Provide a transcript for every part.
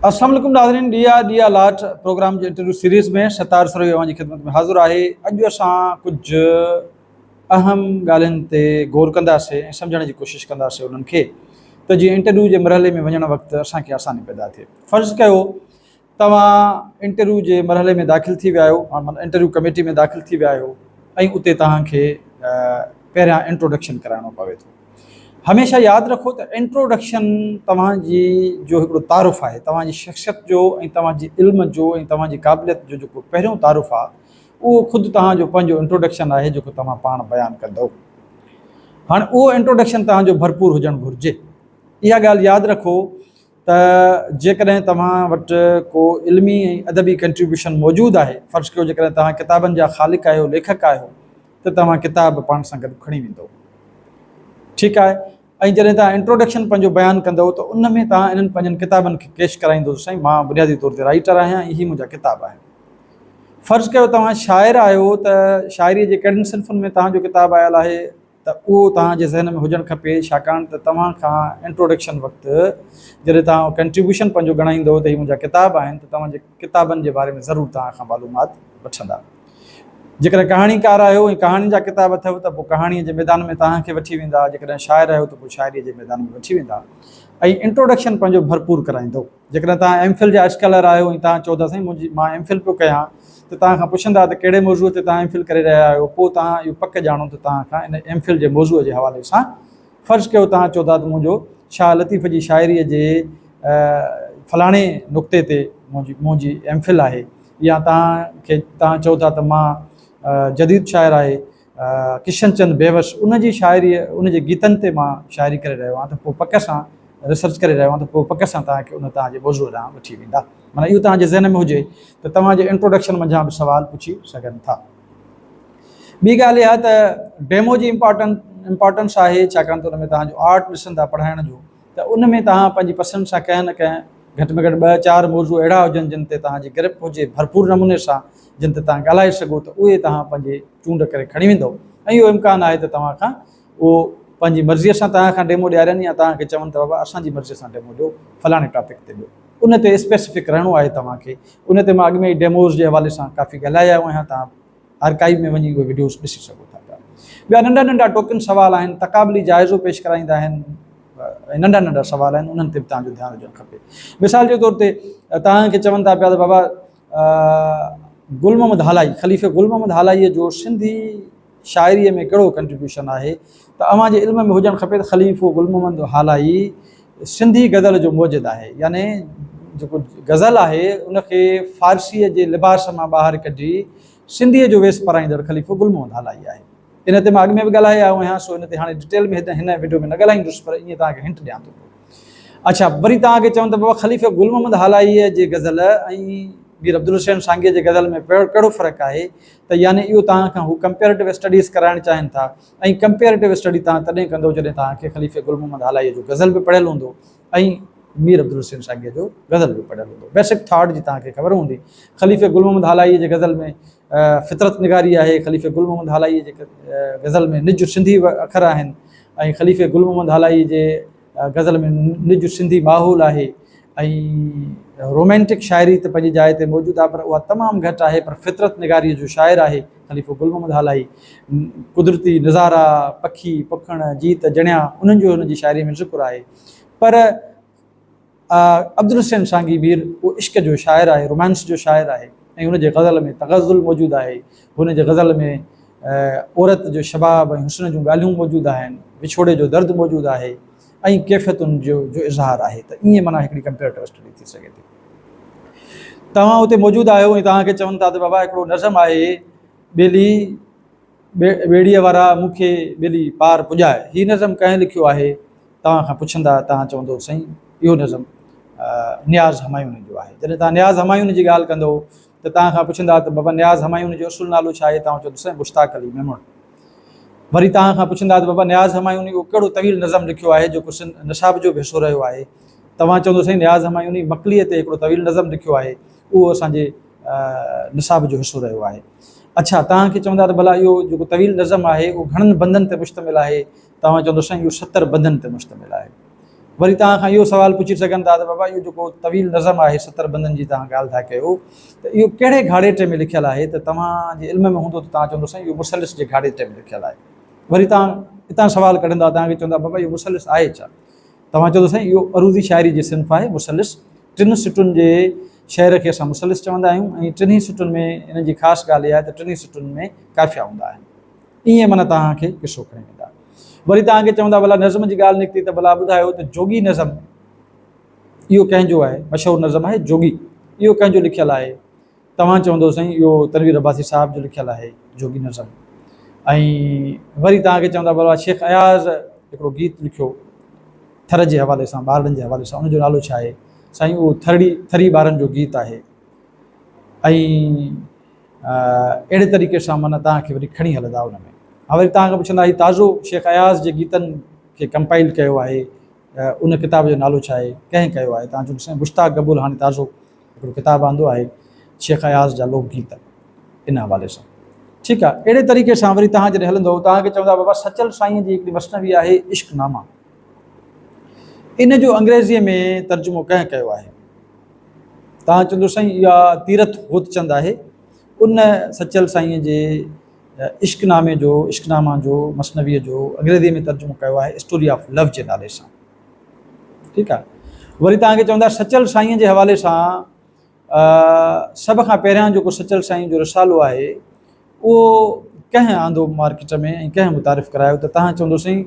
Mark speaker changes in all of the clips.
Speaker 1: السلام عليڪم ناظرين ڏيئا ڏيئا لاٽ پروگرام جي انٽرويو سيريز ۾ ستار سروي اوهان جي خدمت ۾ حاضر آهي. اڄ اسان ڪجهه اهم ڳالهين تي غور ڪنداسين ۽ سمجهڻ جي ڪوشش ڪنداسين انهن کي ته جيئن انٽرويو جي مرحلي ۾ وڃڻ وقت اسان کي آساني پيدا ٿئي. فرض ڪيو توهان انٽرويو جي مرحلي ۾ داخل ٿي ويا آهيو معنيٰ انٽرويو ڪميٽي ۾ داخل ٿي ويا آهيو ۽ اتي توهان کي پهريان انٽروڊڪشن ڪرائڻو پوي ٿو. هميشه ياد رکو ته انٽروڊڪشن توهان جي جو هڪڙو تعارف آهي، توهان جي شخصيت جو ۽ توهان جي علم جو ۽ توهان جي قابليت جو جيڪو پهريون تعارف آهي اهو خود توهان جو پنهنجو انٽروڊڪشن آهي جيڪو توهان پاڻ بيان ڪندؤ. هاڻ اهو انٽروڊڪشن توهان جو ڀرپور هجڻ گهرجي. اها ڳالهه ياد رکو ته جيڪڏهن توهان وٽ ڪو علمي ۽ ادبي ڪنٽريبيوشن موجود آهي، فرض ڪيو جيڪڏهن توهان ڪتابن جا خالق آهيو، ليکڪ آهيو ته توهان ڪتاب پاڻ سان گڏ کڻي ويندؤ. ٺيڪ آهي ۽ جڏهن توهان انٽروڊڪشن پنهنجو بيان ڪندؤ ته ان ۾ توهان انهن پنهنجن ڪتابن کي پيش ڪرائيندو ته سائين مان بنيادي طور تي رائيٽر آهيان ۽ هي منهنجا ڪتاب آهن. فرض ڪيو توهان شاعر آهيو ته شاعريء جي ڪهڙين صنفن ۾ توهان جو ڪتاب آيل آهي ته اهو توهان جي ذهن ۾ هجڻ کپي ڇاڪاڻ ته توهان کان انٽروڊڪشن وقت جڏهن توهان ڪنٽريبيوشن پنهنجو ڳڻائيندؤ ته هي منهنجا ڪتاب آهن ته توهان جي ڪتابن جي باري ۾ ضرور توهان کان معلومات وٺندا. جيڪڏهن ڪهاڻيڪار آهيو ۽ ڪهاڻين جا ڪتاب اٿو ته پوء ڪهاڻيء جي ميدان ۾ توهان کي وٺي ويندا، جيڪڏهن شاعر آهيو ته پوء شاعريء جي ميدان ۾ وٺي ويندا ۽ انٽروڊڪشن پنهنجو ڀرپور ڪرائيندو. جيڪڏهن توهان ايم فل جا اسڪالر آهيو ۽ توهان چئو ٿا سائين منهنجي مان ايم فل پيو ڪيان ته توهان کان پڇندا ته ڪهڙي موضوع تي توهان ايم فل ڪري رهيا آهيو پوء توهان اهو پڪ ڄاڻو ته توهان کان ان ايم فل جي موضوع جي حوالي سان فرض ڪيو توهان چئو ٿا ته منهنجو شاهه لطيف جي شاعريء جي فلاڻي نقطي تي منهنجي منهنجي ايم فل آهي يا توهان کي توهان چئو ٿا ته مان جديد شاعر آهي ڪشن چند بيوس ان جي شاعريء ان جي گيتن تي مان شاعري ڪري رهيو آهيان ته پوء پڪ سان ريسرچ ڪري رهيو آهيان ته پوء پڪ سان توهان کي ان توهان جي موضوع ڏانهن وٺي ويندا معنيٰ اهو توهان جي ذهن ۾ هجي ته توهان جي انٽروڊڪشن منجهان به سوال پڇي سگهن ٿا. ٻي ڳالهه اها ته ڊيمو جي امپارٽنٽ امپارٽنس آهي ڇاڪاڻ ته ان ۾ توهان جو آرٽ ڏسن ٿا پڙهائڻ جو ته ان ۾ توهان پنهنجي پسند سان ڪنهن نه ڪنهن گهٽ ۾ گهٽ ٻه چار موضوع اهڙا هجن جن تي توهان جي گرپ هجي ڀرپور نموني سان جن تي توهان ڳالهائي سگهو ته اهي توهان پنهنجي چونڊ ڪري کڻي ويندو ۽ اهو امڪان آهي ته توهان کان اهو پنهنجي مرضيء سان توهان کان ڊيمو ڏيارين يا توهان کي چون ته بابا اسان جي مرضيء سان ڊيمو ڏيو فلاڻي ٽاپڪ تي ڏيو ان تي اسپيسفڪ رهڻو آهي توهان کي ان تي مان اڳ ۾ ئي ڊيموز جي حوالي سان ڪافي ڳالهائي آيو آهيان توهان آرڪائيو ۾ وڃي اهي وڊيوز ڏسي سگهو ٿا پيا. ٻيا ننڍا ننڍا ٽوڪن سوال آهن، تقابلي جائزو پيش ڪرائيندا آهن ۽ ننڍا ننڍا سوال آهن انهن تي به توهان جو ڌيان هجڻ کپي. مثال جي طور تي توهان کي چون ٿا پيا ته بابا گل محمد هالائي خليفي گل محمد هالائيء جو سنڌي شاعريء ۾ ڪهڙو ڪنٽريبيوشن آهي ته اوهان جي علم ۾ هجڻ کپي ته خليفو گل محمد هالائي سنڌي غزل جو موجد آهي يعني جيڪو غزل آهي ان کي فارسيء جي لباس مان ٻاهر ڪڍي سنڌيء جو ويس پرائيندڙ خليفو گل محمد هالائي آهي. ان تي مان اڳ ۾ به ڳالهائي آيو آهيان سو ان تي هاڻي ڊٽيل ۾ هن وڊيو ۾ نه ڳالهائيندس پر ائين توهان کي هنٽ ڏيان ٿو پيو. اڇا وري توهان کي چون ته بابا خليفي گل محمد هالائيء جي غزل ۽ مير عبدالحسين سانگيء جي غزل ۾ ڪهڙو فرق آهي ته يعني اهو توهان کان هو ڪمپيئرٽو اسٽڊيز ڪرائڻ چاهين ٿا ۽ ڪمپيئرٽو اسٽڊي توهان تڏهن ڪندو جڏهن توهان کي خليفي گل محمد هالائيء جو غزل به پڙهيل هوندو ۽ مير عبدالحسين سانگيء جو غزل به پڙهيل هوندو. بيسڪ ٿاٽ جي توهان کي خبر هوندي. خليفي گل محمد هالائيء جي غزل ۾ فطرت نگاري آهي، خليفي گل محمد هالائيء جي غزل ۾ نج سنڌي اکر آهن ۽ خليفي گل محمد هالائيء جي غزل ۾ نج سنڌي ماحول آهي ۽ رومانٽڪ شاعري ته پنهنجي جاء تي موجود آهي پر اها تمام گهٽ آهي پر فطرت نگاريء جو شاعر آهي خليفو گل محمد هالائي قدرتي نظارا، پکي، پکڻ، جيت، جڻيا انهن جو هن جي شاعريء ۾ ذڪر آهي پر عبدالحسين سانگي مير اهو عشق جو شاعر آهي، رومانس جو شاعر آهي ۽ هن جي غزل ۾ تغزل موجود آهي، هن جي غزل ۾ عورت جو شباب ۽ حسن جون ڳالهيون موجود آهن، وڇوڙي جو درد موجود آهي ۽ ڪيفيتن جو جو اظهار آهي ته ائين معنيٰ هڪڙي ڪمپيئرٽو اسٽڊي ٿي سگهي ٿي. توهان اتي موجود آهيو ۽ توهان کي چون ٿا ته بابا هڪڙو نظم آهي ٻيلي ٻيڙيء وارا مون کي ٻيلي پار پڄاء. هي نظم ڪنهن لکيو آهي؟ توهان کان پڇندا، توهان چوندو سائين اهو نظم نياز همايوني جو آهي. جڏهن توهان نياز همايوني جي ڳالهه ڪندو ته توهان کان پڇندا ته بابا نياز همايوني جو اصل نالو ڇا آهي؟ توهان چوندو سائين مشتاق علي ميمڻ. وري توهان کان پڇندا ته بابا نياز همايوني اهو ڪهڙو طويل نظم لکيو آهي جيڪو نصاب جو به حصو رهيو آهي؟ توهان چوندو سائين نياز همايوني مڪليء تي هڪڙو طويل نظم لکيو آهي اهو اسان جي نصاب جو حصو رهيو آهي. اڇا توهان کي چوندا ته ڀلا اهو جيڪو طويل نظم آهي اهو گهڻن بندن تي مشتمل آهي؟ توهان چوندو سائين اهو 70 بندن تي مشتمل آهي. وري توهان کان اهو سوال پڇي سگهن ٿا ته بابا اهو جيڪو طويل نظم آهي 70 بندن جي توهان ڳالهه ٿا ڪيو ته اهو ڪهڙي گهاڙيٽي ۾ لکيل آهي ته توهان جي علم ۾ هوندو ته توهان چوندو سائين اهو مثلث جي گهاڙيٽي ۾ لکيل آهي. وري توهان اتان سوال ڪڍندا توهان کي چوندا بابا اهو مثلث آهي ڇا؟ توهان چوندو سائين اهو عروضي شاعري جي صنف آهي مثلث ٽن سٽن جي شعر کي اسان مثلث چوندا آهيون ۽ ٽنهي سٽن ۾ انهن جي خاص ڳالهه اها آهي ته ٽنهي سٽن ۾ قافيا هوندا آهن. ائين معنيٰ توهان کي قصو کڻي ويندا. وري توهان کي چوندا ڀلا نظم جي ڳالهه نڪتي ته ڀلا ٻڌايو ته جوڳي نظم اهو ڪنهن جو آهي؟ مشهور نظم آهي جوڳي اهو ڪنهن جو لکيل آهي؟ توهان چوندو سائين اهو تنوير عباسي صاحب جو لکيل آهي جوڳي نظم. ۽ وري توهان کي چوندا ڀلا شيخ اياز هڪڙو گيت لکيو ٿر جي حوالي سان ٻارڙن جي حوالي سان ان جو نالو ڇا آهي؟ سائين اهو ٿرڙي ٿري ٻارن جو گيت آهي. ۽ اهڙي طريقي سان معنيٰ توهان کي وري کڻي هلندا ان ۾. ها وري توهان کان پڇندا هي تازو شيخ اياز جي گيتن کي ڪمپائل ڪيو آهي ان ڪتاب جو نالو ڇا آهي ڪنهن ڪيو آهي توهان چوندو سائين مشتاق گبول هاڻي تازو هڪڙو ڪتاب آندو آهي شيخ اياز جا لوڪ گيت ان حوالي سان ٺيڪ آهي اهڙي طريقي سان وري توهان جڏهن هلندو توهان کي چوندا بابا سچل سائين جي هڪڙي مثنوي آهي عشق ناما ان جو انگريزيء ۾ ترجمو ڪنهن ڪيو آهي؟ توهان چوندو سائين اها تيرٿ هوتچند آهي. ان سچل سائينء جي عشق نامي جو، عشق ناما جو، مثنويء جو انگريزيء ۾ ترجمو ڪيو آهي اسٽوري آف لو جي نالي سان. ٺيڪ آهي. وري توهان کي چوندا سچل سائينء جي حوالي سان سڀ کان پهريان جيڪو سچل سائين جو رسالو آهي اهو ڪنهن آندو مارڪيٽ ۾ ۽ ڪنهن متعارف ڪرايو ته تهان چوندو سائين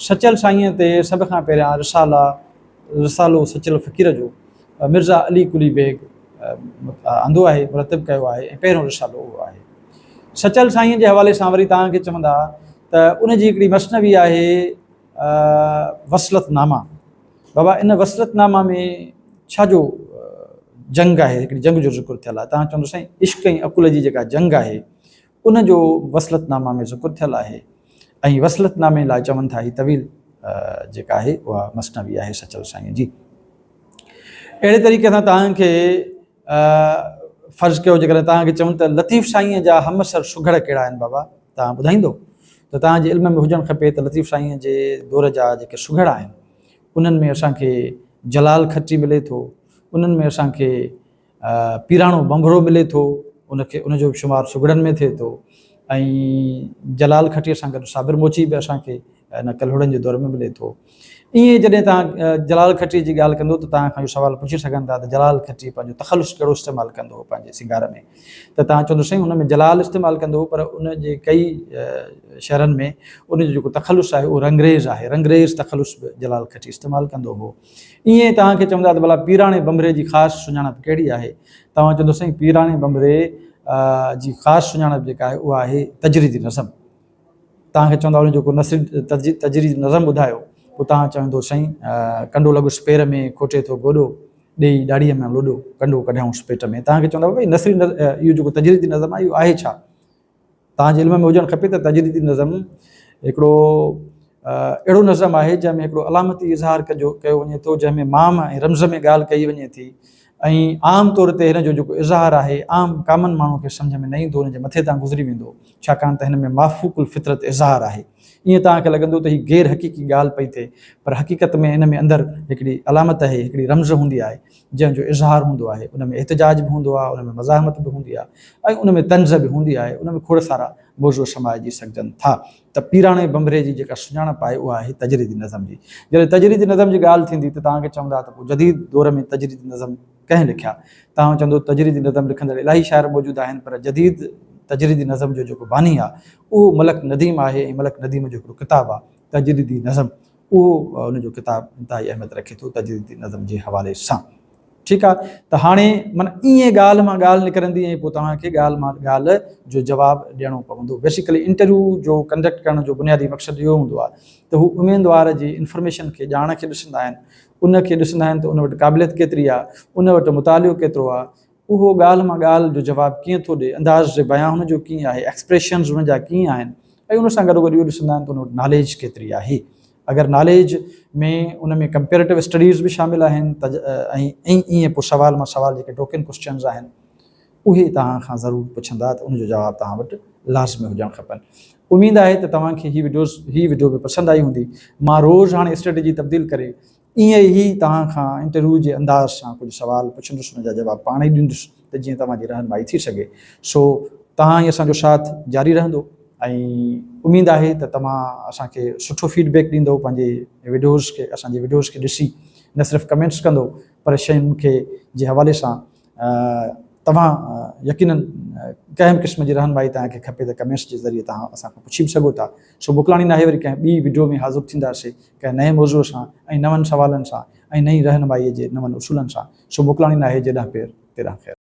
Speaker 1: سچل سائينء تي سڀ کان پهريان رسالا رسالو سچل فقير جو مرزا علي قلي بيگ آندو آهي مرتب ڪيو آهي ۽ پهريون رسالو اهو آهي. سچل سائينء جي حوالي سان وري تهان کي چوندا ته ان جي هڪڙي مثنوي آهي وصلت ناما بابا ان وصلت ناما ۾ ڇا جو جنگ آهي هڪڙي جنگ جو ذڪر ٿيل آهي تهان چوندو سائين عشق ۽ عقل جي جيڪا جنگ آهي ان جو وصلت ناما ۾ ذڪر ٿيل آهي ۽ وصلت نامي لاء چون ٿا هي طويل جيڪا آهي اها مثنوي آهي سچل سائين جي اهڙي طريقي سان تهان کي فرض ڪيو جيڪڏهن توهان کي چون ته لطيف سائينء جا همعصر سگهڙ ڪهڙا آهن بابا توهان ٻڌائيندو ته توهان جي علم ۾ هجڻ کپي ته لطيف سائينء جي دور جا جيڪي سگهڙ آهن انهن ۾ اسان کي جلال کٽي ملي ٿو انهن ۾ اسان کي پيراڻو بنڀڙو ملي ٿو ان کي ان جو به شمار سگهڙن ۾ ٿئي ٿو ۽ جلال کٽيء سان گڏ صابر موچي به اسان کي ان ڪلهوڙن جي دور ۾ ملي ٿو. ائين جڏهن توهان جلال کٽيء جي ڳالهه ڪندو ته توهان کان اهو سوال پڇي سگهن ٿا ته جلال کٽي پنهنجو تخلص ڪهڙو استعمال ڪندو هو پنهنجي سينگار ۾ ته توهان چوندو سائين ان ۾ جلال استعمال ڪندو هو پر ان جي ڪئي شعرن ۾ ان جو جيڪو تخلص آهي اهو رنگريز آهي رنگريز تخلص به جلال کٽي استعمال ڪندو هو. ائين توهان کي چوندا ته ڀلا پيراڻي بنڀري جي خاص سڃاڻپ ڪهڙي آهي؟ توهان چوندو سائين پيراڻي بنڀري جي خاص سڃاڻپ جيڪا آهي اها آهي تجريدي نظم. توهان کي چوندا وڃو جيڪو نثري تجريدي نظم ٻڌايو پوء توهان چوندو سائين ڪنڊو لڳس پير ۾ کوٽي ٿو گوڏو ڏيئي ڏاڙهيء مان لوڏو ڪنڊو ڪڍيائونس پيٽ ۾ توهان کي چوندا ڀئي نثري اهو جيڪو تجريدي نظم آهي اهو آهي ڇا؟ توهان جي علم ۾ هجڻ کپي ته تجريدي نظم هڪڙو اهڙو نظم آهي جنهن ۾ هڪڙو علامتي اظهار ڪجو ڪيو وڃي ٿو جنهن ۾ مام ۽ رمز ۾ ڳالهه ڪئي وڃي ٿي ۽ عام طور تي هن جو جيڪو اظهار آهي عام ڪامن ماڻهو کي سمجهه ۾ نه ايندو ان جي مٿي تان گذري ويندو ڇاڪاڻ ته هن ۾ مافوق الفطرت اظهار آهي ائين توهان کي لڳندو ته هي غير حقيقي ڳالهه پئي ٿئي پر حقيقت ۾ ان ۾ اندر هڪڙي علامت آهي هڪڙي رمز هوندي آهي جنهن جو اظهار هوندو آهي ان ۾ احتجاج به هوندو آهي ان ۾ مزاحمت به هوندي آهي ۽ ان ۾ طنز به هوندي آهي ان ۾ کوڙ سارا موضوع سمائجي سگهجن ٿا ته پيراڻي بنڀري جي جيڪا سڃاڻپ آهي اها آهي تجريدي نظم جي. جڏهن تجريدي نظم جي ڳالهه ٿيندي ته توهان کي چوندا ته پوء جديد دور ۾ تجريدي نظم ڪنهن لکيا؟ توهان چوندو تجريدي نظم لکندڙ الاهي شاعر موجود آهن پر جديد تجريدي نظم جو جيڪو باني آهي اهو ملڪ نديم آهي ۽ ملڪ نديم جو هڪڙو ڪتاب آهي تجريدي نظم اهو ان جو ڪتاب انتهائي اهميت رکي ٿو تجريدي نظم جي حوالي سان. ٺيڪ آ ته هاڻي معنيٰ ائين ڳالهه مان ڳالهه نڪرندي ۽ پوء توهان کي ڳالهه مان ڳالهه جو جواب ڏيڻو پوندو. بيسيڪلي انٽرويو جو ڪنڊڪٽ ڪرڻ جو بنيادي مقصد اهو هوندو آهي ته هو اميدوار جي انفارميشن کي ڄاڻ کي ڏسندا آهن ان کي ڏسندا آهن ته ان وٽ قابليت ڪيتري آهي ان وٽ مطالعو ڪيترو آهي اهو ڳالهه مان ڳالهه جو جواب ڪيئن ٿو ڏي انداز بيان هن جو ڪيئن آهي ايڪسپريشنز هن جا ڪيئن آهن ۽ ان سان گڏوگڏ اهو ڏسندا آهن ته ان وٽ ناليج ڪيتري آهي اگر ناليج ۾ ان ۾ ڪمپيريٽو اسٽڊيز به شامل آهن ته ۽ ائين پوء سوال مان سوال جيڪي ٽوڪن ڪوسچنز آهن اهي توهان کان ضرور پڇندا ته ان جو جواب توهان وٽ لازمي هجڻ کپن. اميد آهي ته توهان کي هي وڊيوز هي وڊيو به پسند آئي هوندي. مان روز هاڻي اسٽريٽجي تبديل ڪري ائين ئي توهان کان انٽرويو جي انداز سان ڪجهه سوال پڇندس ان جا جواب پاڻ ئي ڏيندس ته جيئن توهان جي رهنمائي ٿي سگهي. سو توهان ئي اسان جو ساٿ جاري رهندو ۽ اميد آهي ته توهان اسان کي سٺو فيڊ بيڪ ڏيندو پنهنجي وڊيوز کي اسان جي وڊيوز کي ڏسي نه صرف ڪمينٽس ڪندو پر شين کي جي حوالي سان توهان يقينن ڪنهن به قسم جي رهنمائي توهان کي کپي ته ڪمينٽس جي ذريعي توهان اسان کان پڇي به سگهو ٿا. سو موڪلاڻي ناهي وري ڪنهن ٻي وڊيو ۾ حاضر ٿينداسي ڪنهن نئين موضوع سان ۽ نون سوالن سان ۽ نئين رهنمائي جي نون اصولن سان. سو موڪلاڻي ناهي جيڏانهن پير تيڏانهن خير.